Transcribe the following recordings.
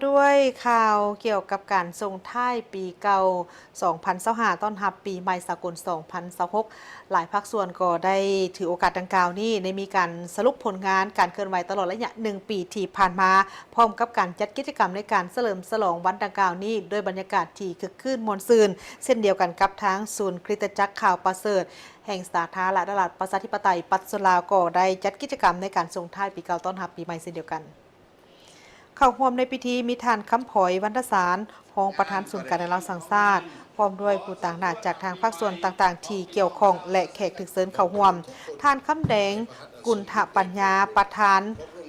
ດ້ວຍຂ່າວກ່ຽວກັບການສົ່ງທ້າຍປີເກົ່າ ສອງພັນຊາວຫ້າ ຕ້ອນຮັບປີໃໝ່ສາກົນ ສອງພັນຊາວຫົກ ຫຼາຍພາກສ່ວນກໍໄດ້ຖືໂອກາດດັ່ງກ່າວນີ້ ໄດ້ມີການສະຫຼຸບຜົນງານການເຄື່ອນໄຫວຕະຫຼອດໄລຍະໜຶ່ງປີທີ່ຜ່ານມາ ພ້ອມກັບການຈັດກິດຈະກຳໃນການສະເຫຼີມສະຫຼອງວັນດັ່ງກ່າວນີ້ ດ້ວຍບັນຍາກາດທີ່ຄຶກຄື້ນມ່ວນຊື່ນ ເຊັ່ນດຽວກັນກັບທາງສູນຄຣິສຕະຈັກຂ່າວປະເສີດ ແຫ່ງສາທາລະນະລັດປະຊາທິປະໄຕປະຊາຊົນລາວ ກໍໄດ້ຈັດກິດຈະກຳໃນການສົ່ງທ້າຍປີເກົ່າຕ້ອນຮັບປີໃໝ່ເຊັ່ນດຽວກັນ. ເຂົ້າຮ່ວມໃນພິທີມີທ່ານ ຄຳພອຍ ວັນທະສານ ຮອງປະທານສູນກາງແນວລາວສ້າງຊາດ ພ້ອມດ້ວຍຜູ້ຕາງໜ້າຈາກທາງພາກສ່ວນຕ່າງໆທີ່ກ່ຽວຂ້ອງ ແລະ ແຂກຖືກເຊີນເຂົ້າຮ່ວມ, ທ່ານ ຄຳແດງ ກຸນທະປັນຍາ ປະທານ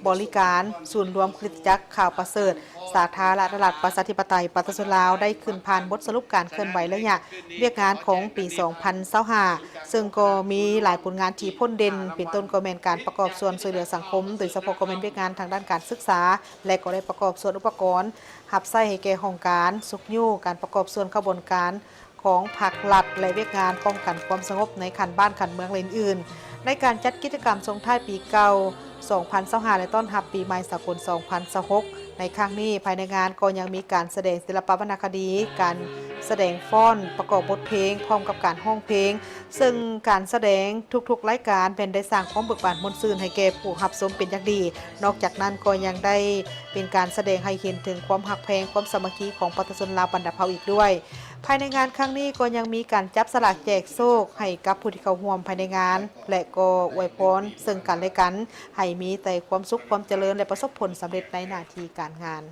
ບໍລິການສູນລວມຄຣິສຕະຈັກຂ່າວປະເສີດ ສາທາລະນະລັດປະຊາທິປະໄຕປະຊາຊົນລາວ ໄດ້ຂຶ້ນຜ່ານບົດສະຫຼຸບການເຄື່ອນໄຫວໄລຍະວຽກງານຂອງປີສອງພັນຊາວຫ້າ ເຊິ່ງກໍມີຫຼາຍຜົນງານທີ່ພົ້ນເດັ່ນ ເປັນຕົ້ນກໍແມ່ນການປະກອບສ່ວນຊ່ວຍເຫຼືອສັງຄົມ ໂດຍສະເພາະກໍແມ່ນວຽກງານທາງດ້ານການສຶກສາ ແລະ ກໍໄດ້ປະກອບສ່ວນອຸປະກອນຮັບໃຊ້ໃຫ້ແກ່ຫ້ອງການ, ຊຸກຍູ້ການປະກອບສ່ວນຂະບວນການຂອງພັກລັດ ແລະ ວຽກງານປ້ອງກັນຄວາມສະຫງົບໃນຂັ້ນບ້ານຂັ້ນເມືອງ ແລະ ອື່ນໆ. ໃນການຈັດກິດຈະກຳສົ່ງທ້າຍປີເກົ່າ ສອງພັນຊາວຫ້າ ແລະ ຕ້ອນຮັບປີໃໝ່ສາກົນ ສອງພັນຊາວຫົກ ໃນຄັ້ງນີ້, ພາຍໃນງານກໍຍັງມີການສະແດງສິລະປະວັນນະຄະດີ, ການສະແດງຟ້ອນ, ປະກອບບົດເພງ, ພ້ອມກັບການຮ້ອງເພງ, ເຊິ່ງການສະແດງທຸກໆລາຍການແມ່ນໄດ້ສ້າງຄວາມເບີກບານມ່ວນຊື່ນໃຫ້ແກ່ຜູ້ຮັບຊົມເປັນຢ່າງດີ. ນອກຈາກນັ້ນກໍຍັງໄດ້ເປັນການສະແດງໃຫ້ເຫັນເຖິງຄວາມຮັກແພງ, ຄວາມສາມັກຄີຂອງປະຊາຊົນລາວບັນດາເຜົ່າອີກດ້ວຍ. ພາຍໃນງານຄັ້ງນີ້ກໍຍັງມີການຈັບສະຫຼາກແຈກໂຊກໃຫ້ກັບຜູ້ທີ່ເຂົ້າຮ່ວມພາຍໃນງານ ແລະ ກໍອວຍພອນເຊິ່ງກັນແລະກັນ ໃຫ້ມີແຕ່ຄວາມສຸກ, ຄວາມຈະເລີນ ແລະ ປະສົບຜົນສຳເລັດໃນໜ້າທີ່ການງານ.